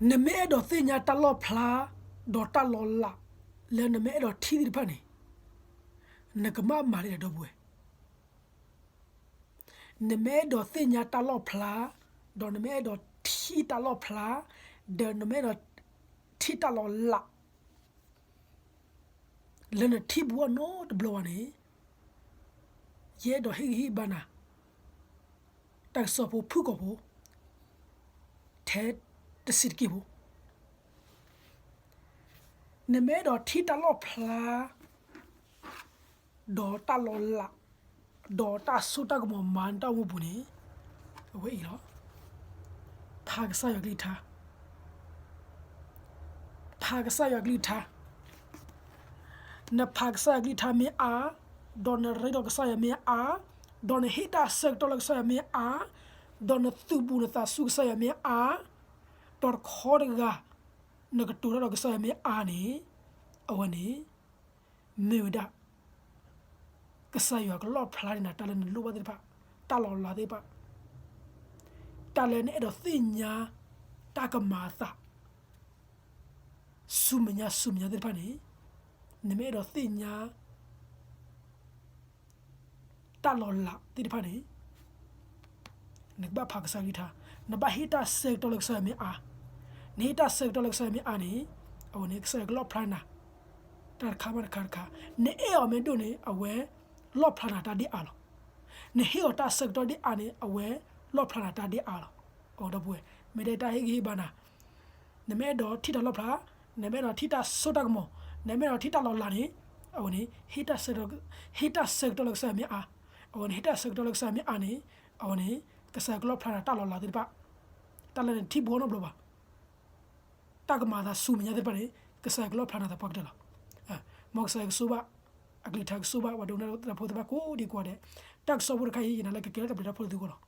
နမ့ၢ်အဲၣ်ဒိးသ့ၣ်ညါတၢ်လီၣ်ဖျါ ဒီးတၢ်လီၤလး လၢနမ့ၢ်အဲၣ်ဒိးထံၣ်သ့ၣ်တဖၣ်န့ၣ် နကဘၣ်မၤဒ်လဲၣ် ဒီပုၢ်ဝဲၢ်. နမ့ၢ်အဲၣ်ဒိးသ့ၣ်ညါတၢ်လီၣ်ဖျါ, ဒီးနမ့ၢ်အဲၣ်ဒိးထံၣ်တၢ်လီၣ်ဖျါ, ဒီးနမ့ၢ်အဲၣ်ဒိးထံၣ်တၢ်လီၤလး လၢနထံၣ်ပူၤအနီတဘျီဘၣ်န့ၣ်, ယအဲၣ်ဒိးဟ့ၣ်ဂံၢ်ဟ့ၣ်ဘါနၤ တၢ်ကစီၣ်ဖိဖုၣ်ကိာ်ဖိ ထဲတဆံးတက့ၢ်ဖိ, နမ့ၢ်အဲၣ်ဒိးထံၣ်တၢ်လီၣ်ဖျါ ဒီးတၢ်လီၤလး, ဒီးတၢ်စိတၢ်ကမီၤမၤနတၢ်အိၣ်မူပူၤန့ၣ်, အဝဲအံၤလီၤ. ဖးကစၢ်ယွၤကလုၢ်ကထါ, ဖးကစၢ်ယွၤကလုၢ်ကထါ, နဖးကစၢ်ယွၤကလုၢ်ကထါမ့ၢ်အါ, ဒီးနရ့ဒီးကစၢ်ယွၤမ့ၢ်အါ, ဒီးနဟ့ၣ်တၢ်ဆၢကတီၢ်လၢကစၢ်ယွၤမ့ၢ်အါ, ဒီးနသူၣ်ဘူၣ်နသးစူၤကစၢ်ယွၤမ့ၢ်အါ, ဒီးတခီတဂၤ နကတိၤတၢ်ဒီးကစၢ်ယွၤမ့ၢ်အါန့ၣ်, အဝဲန့ၣ် မ့ၢ်ဝဲဒၣ် ကစၢ်ယွၤကလီၣ်ဖျါန့ၢ်နၤ တၢ်လၢနလိၣ်ဘၣ်သ့ၣ်တဖၣ်, တၢ်လီၤလးသ့ၣ်တဖၣ်, တၢ်လၢနအဲၣ်ဒိးသ့ၣ်ညါ တၢ်ကမၤအသး ဆူမဲာ်ညါဆူမဲာ်ညါသ့ၣ်တဖၣ်န့ၣ်, နမ့ၢ်အဲၣ်ဒိးသ့ၣ်ညါ တၢ်လီၤလးသ့ၣ်တဖၣ်န့ၣ်, နကဘၣ်ဖးကစၢ်ယွၤကလုၢ်ကထါ, နဘၣ်ဟ့ၣ်တၢ်ဆၢကတီၢ်လၢကစၢ်ယွၤမ့ၢ်အါ, နဟ့ၣ်တၢ်ဆၢကတီၢ်လၢကစၢ်ယွၤမ့ၢ်အါန့ၣ်, အဝဲန့ၣ် ကစၢ်ယွၤကလီၣ်ဖျါနၤ တၢ်တခါဘၣ်တခါတခါ, နအဲၣ်အီၤမ့ၢ်ဒိၣ်န့ၣ် အဝဲလီၣ်ဖျါနၤတၢ်ဒ်အါလီၤ. နဟ့ၣ်အီၤတၢ်ဆၢကတီၢ်ဒ်အါန့ၣ် အဝဲလီၣ်ဖျါနၤတၢ်ဒ်အါလီၤ. အဝဲဒီပုၢ်ဝဲၢ် မ့ၢ်ဒၣ်တၢ်ဟ့ၣ်ဂံၢ်ဟ့ၣ်ဘါနၤ, နမ့ၢ်အဲၣ်ဒိးထံၣ်တၢ်လီၣ်ဖျါ, နမ့ၢ်အဲၣ်ဒိးထံၣ်တၢ်စိတၢ်ကမီၤ, နမ့ၢ်အဲၣ်ဒိးထံၣ်တၢ်လီၤလးန့ၣ်, အဝဲန့ၣ် ဟ့ၣ်တၢ်ဆၢကတီၢ်လၢကစၢ်ယွၤမ့ၢ်အါ, အဝဲန့ၣ် ဟ့ၣ်တၢ်ဆၢကတီၢ်လၢကစၢ်ယွၤမ့ၢ်အါန့ၣ်, အဝဲန့ၣ် ကစၢ်ယွၤကလီၣ်ဖျါနၤတၢ်လီၤလးသ့ၣ်တဖၣ်, တၢ်လၢနထံၣ်ဘူးအနီတဘျီဘၣ်, တၢ်ကမၤအသးဆူမဲာ်ညါသ့ၣ်တဖၣ်န့ၣ် ကစၢ်ယွၤကလီၣ်ဖျါနၤသပှၢ်ကတၢၢ်လီၤ. မ်ကစၢ်ယွၤကဆိၣ်ဘၣ်, အကလုၢ်ကထါကဆိၣ်ဘၣ် ပှၤဒိကနၣ်တၢ်ဖိသ့ၣ်တဖၣ်ကိးဒံကိးဂၤဒဲး, တၢ်ကစီၣ်ဖိတခါအံၤ ယနာ်လၢကကဲထီၣ်တၢ်ဘျုးတၢ်ဖှိၣ်လၢသုဂီၢ်လီၤ.